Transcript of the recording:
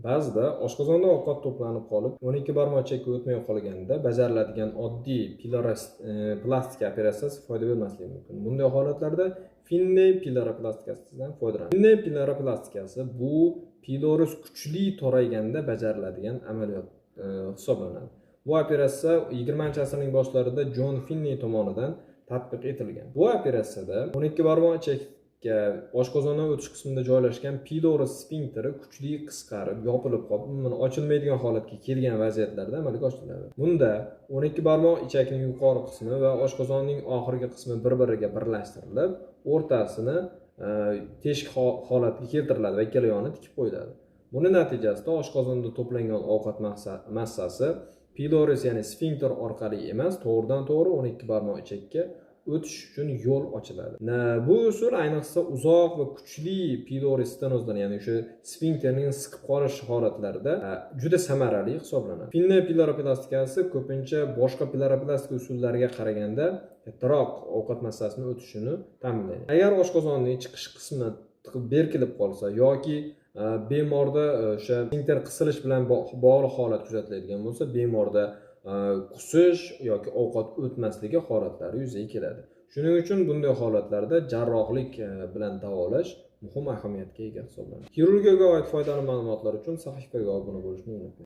Ba'zida oshqozonda ovqat to'planib qolib, 12 barmoq ichakka o'tmay qolganda bajariladigan oddiy plastika operatsiyasi foyda bermasligi mumkin. Bunday holatlarda Finlay piloroplastikasidan foydalanadi. Finlay piloroplastikasi bu pilorus kuchli torayganda bajariladigan amaliyot hisoblanadi. Bu operatsiya 20-asrning boshlarida Jon Finlay tomonidan tatbiq etilgan. Bu operatsiyada 12 barmoq ichakka oshqozondan o'tish qismida joylashgan pilorus sfinkteri kuchli qisqarib, yopilib qolib, umuman ochilmaydigan holatga kelgan vaziyatlarda amalga oshiriladi. Bunda 12 barmoq ichakning yuqori qismi va oshqozonning oxirgi qismi bir-biriga birlashtirilib, o'rtasini teshik holatga keltiriladi va ikkala yoni tikib qo'yiladi. Buni natijasida oshqozonda to'plangan ovqat massasi pilorus, ya'ni sfinkter orqali emas, to'g'ridan to'g'ri 12 barmoq ichakka o'tish uchun yo'l ochiladi. Bu usul ayniqsa uzoq va kuchli pilorus stenozdan, ya'ni o'sha sfinkterning siqib qolish holatlarida juda samarali hisoblanadi. Finlay piloroplastikasi ko'pincha boshqa piloroplastika usullariga qaraganda kattaroq ovqat massasini o'tishini ta'minlaydi. Agar oshqozonning chiqish qismi berkilib qolsa yoki bemorda o'sha sfinkter qisilish bilan bog'liq holat kuzatiladigan bo'lsa, bemorda qusish yoki ovqat o'tmasligi holatlari yuzaga keladi. Shuning uchun bunday holatlarda jarrohlik bilan davolash muhim ahamiyatga ega hisoblanadi. Xirurgiyaga oid foydali ma'lumotlar uchun sahifaga obuna bo'lishni unutmang.